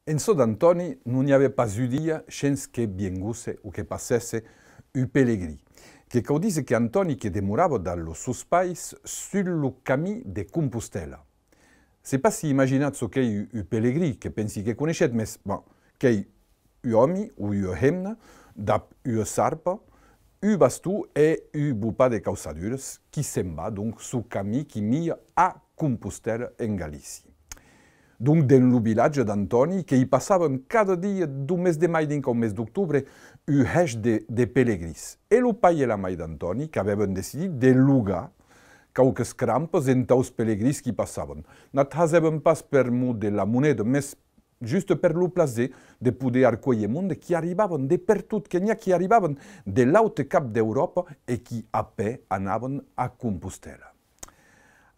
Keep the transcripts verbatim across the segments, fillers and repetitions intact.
En çò d'Antòni, non i avè pas un dia shens que viengusse o que passèsse un pelegrin. Que cau díser que Antòni que demorava dab los sos pairs sus lo camin de Compostèla. Sai pas si imaginatz çò qu'ei un, un pelegrin, que pensi que coneishetz, mès, bon, qu'ei un òmi o ua hemna dab ua sarpa, un baston e un bopar de cauçaduras, qui se'n va, donc, suu camin qui mia a Compostèla, en Galícia. Donc, dens lo vilatge d'Antòni, que i passavan cada dia, deu mes de mai dinc au mes d'octobre, un hèish de, de pelegrins. E lo pair e la mair d'Antòni qu'avèvan decidit de logar quauques crampas entaus pelegrins qui passavan. N'at hasèvan pas permor de la moneda, mès juste per lo plaser de poder arcuélher monde qui arribavan de pertot, que n'i a qui arribavan de l'aute cap d'Euròpa e qui a pè anavan a Compostèla.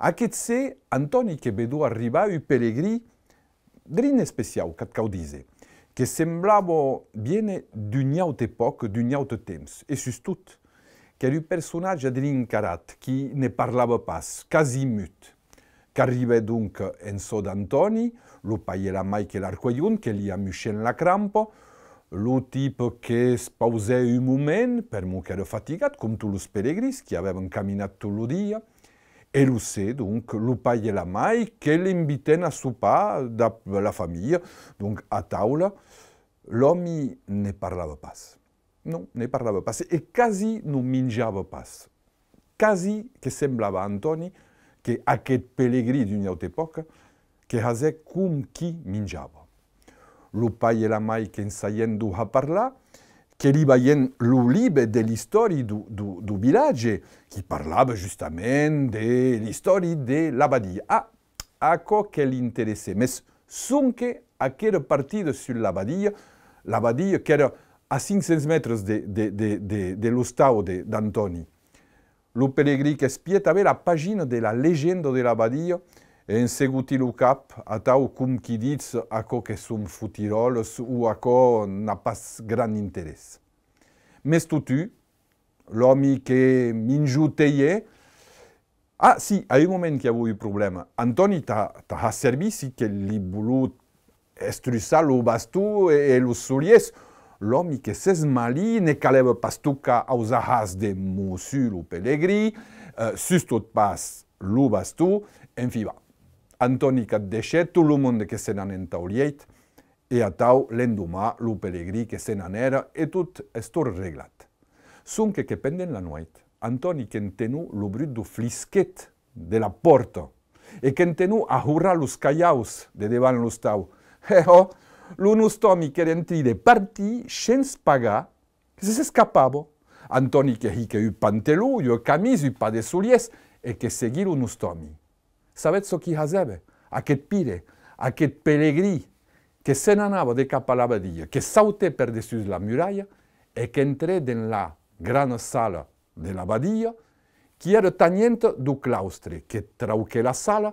Aqueth ser, Antòni que vedó arribar un pelegrin drin especiau, qu'at cau díser, que semblava viéner d'ua auta epòca, d'un aute temps, e sustot, qu'èra un personatge drin encarat, qui ne parlava pas, quasi mut. Qu'arribè donc en çò d'Antòni, lo pair e la mair que l'arcuélhon, que li amuishèn la crampa, lo tipe que's pausè un moment, permor qu'èra fatigat, com tots los pelegrins qui avèvan caminat tot lo dia, e lo ser, donc, lo pair e la mair que l'invitèn a sopar dab la familha, donc, a taula. L'òmi ne parlava pas. Non, ne parlava pas. E quasi non minjava pas. Quasi que semblava a Antòni que aqueth pelegrin d'ua auta epòca que hasè com qui minjava. Lo pair e la mair que'n saièn deu har parlar, que li balhèn lo libe de l'istòri deu, deu, deu vilatge, qui parlava justament de l'istòri de l'abadia. Ah, aquò que l'interessè, mès sonque aquera partida sus l'abadia, l'abadia qu'èra a cinc cents mètres de, de, de, de, de l'ostau de, d'Antòni. Lo pelegrin qu'espiè tanben la pagina de la legenda de l'abadia e en segotí lo cap, atau com qui ditz: aquò que son fotiròlas o aquò n'a pas grand interès. Mès totun, l'òmi que minjoteiè, ah, si, a un moment qu'i avó un problèma. Antòni tà, tà har servici que li voló estruçar lo baston e, e los solièrs. L'òmi que s'esmalí, ne calèva pas tocar aus ahars de Mossur lo pelegrin, eh, sustot pas lo baston, enfin, va. Antòni qu'at deishè, tot lo monde que se n'anèn tau lièit, e atau l'endoman lo pelegrin que se n'anèra e tot estó reglat. Sonque que pendent la nueit, Antòni qu'entenó lo brut deu flisquet de la pòrta e qu'entenó a horrar los calhaus de devant l'ostau. E ò, lo nostòmi qu'èra en trin de partir shens pagar, que se s'escapava. Antòni que hiquè un pantelon, ua camisa, un par de solièrs e que seguí lo nostòmi. Sabetz çò qui hasèva? Aqueth pire, aqueth pelegrin, que se n'anava de cap a l'abadia, que sautè per dessús la muralha e qu'entrè dens la grana sala de l'abadia, qui èra tanhenta deu claustre, que trauquè la sala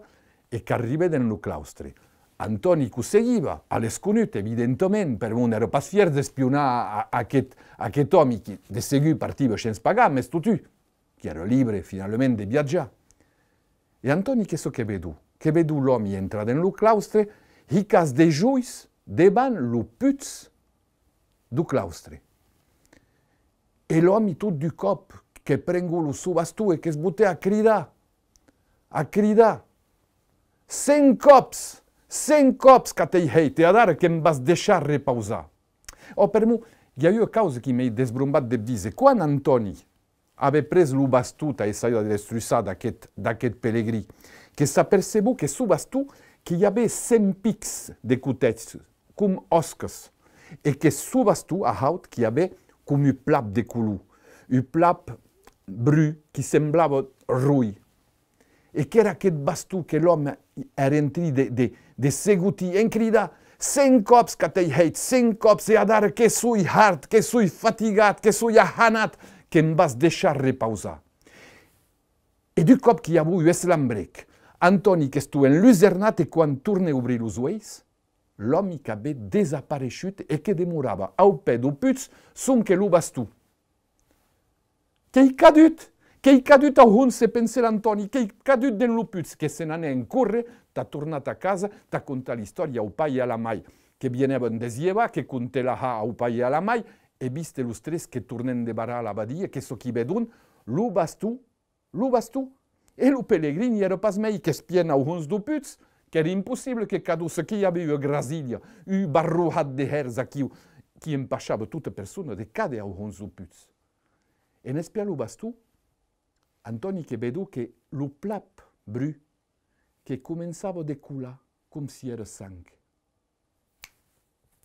e qu'arribè dens lo claustre. Antòni qu'o seguiva, a l'esconut, evidentament, permor n'èra pas fièr d'espionar a, a aqueth, aqueth òmi qui, de segur, partiba shens pagar, mès totun, qui èra libre, finalament, de viatjar. E Antòni, qu'ei çò que vedó? Que vedó l'òmi entrar dens lo claustre, hicà's de jois devant lo puig deu claustre. E l'òmi, tot d'un còp, que prengó lo son baston e que's botè a cridar, a cridar: Cent còps! Cent còps qu'at èi hèit, e adara que'm vas deishar repausar. Ò, permor, i a ua causa qui m'èi desbrombat de díser. Quan Antòni avè pres lo baston tà essajar de l'estroçar d'aqueth, d'aqueth pelegrin, que s'apercebó que suu baston que i avè cent pics de cotèths, com òscas, e que suu baston a haut qu'i avè com un plap de color, un plap brun qui semblava roi. E qu'èra aqueth baston que l'òme èra en trin de, de, de segotir, en cridar: Cent còps qu'at èi hèit, cent còps, e adara que soi hart, que soi fatigat, que soi ahanat, que'm vas deishar repausar. E d'un còp qu'i avó un eslambrec, Antòni qu'estó enlusernat e quan tornè obrir los uelhs, l'òmi qu'avè desapareishut e que demorava au pè deu puig sonque lo baston. Qu'èi cadut! Qu'èi cadut au hons, se pensè l'Antòni, qu'èi cadut dens lo puig, que se n'anè en córrer tà tornar tà casa, tà contar l'istòria au pair e a la mair. que vienèvan deslhevar, que conte la har au pair e a la mair, e viste los tres que tornen devarar l'abadia, que çò qu'i vedon, lo baston, lo baston! E lo pelegrin i èra pas mei, qu'espièn au hons deu puiz, qu'èra impossible que cadó, çò que i avè ua grasilha, un barrohat de hèrs aquiu, qui empachava tota persona de càder au hons deu puiz. En espiar lo baston, Antòni que vedó que lo plap brun que començava de colar com si èra sang.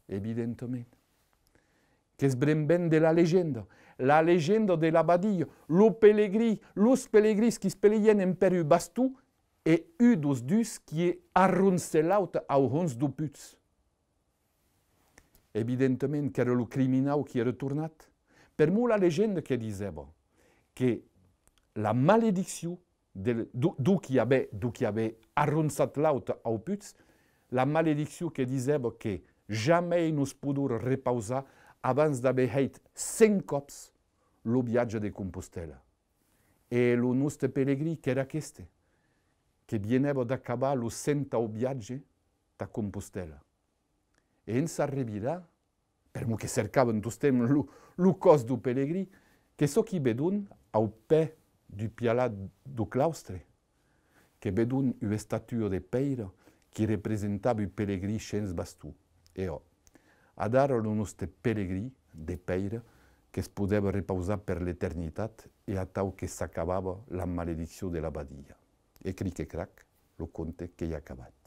Evidentament. Que's brembèn de la legenda, la legenda de l'abadia, lo pelegrin, los pelegrins qui's pelegièn empèr un baston e un deus dus qui arroncè l'aut au hons deu puiz. Evidentament qu'èra lo criminau qui èra tornat. Permor la legenda que disèva que la malediccion de, deu, deu qui avè, deu qui avè arronçat l'aut au puiz, la malediccion que disèva que jamei nos podor repausar abans d'aver hèit cent còps lo viatge de Compostèla. E lo noste pelegrin qu'èra aqueste, que vienèva d'acabar lo centau viatge tà Compostèla. E en s'arrevirar, permor que cercavan tostemps lo, lo còs deu pelegrin, que çò qu'i vedon au pè deu pialat deu claustre, que vedon ua estatua de pèira qui representava un pelegrin shens baston. E òc, adara lo noste pelegrin de pèira que's podèva repausar per l'eternitat e atau que s'acabava la malediccion de l'abadia. E cric e crac, lo conte qu'ei acabat.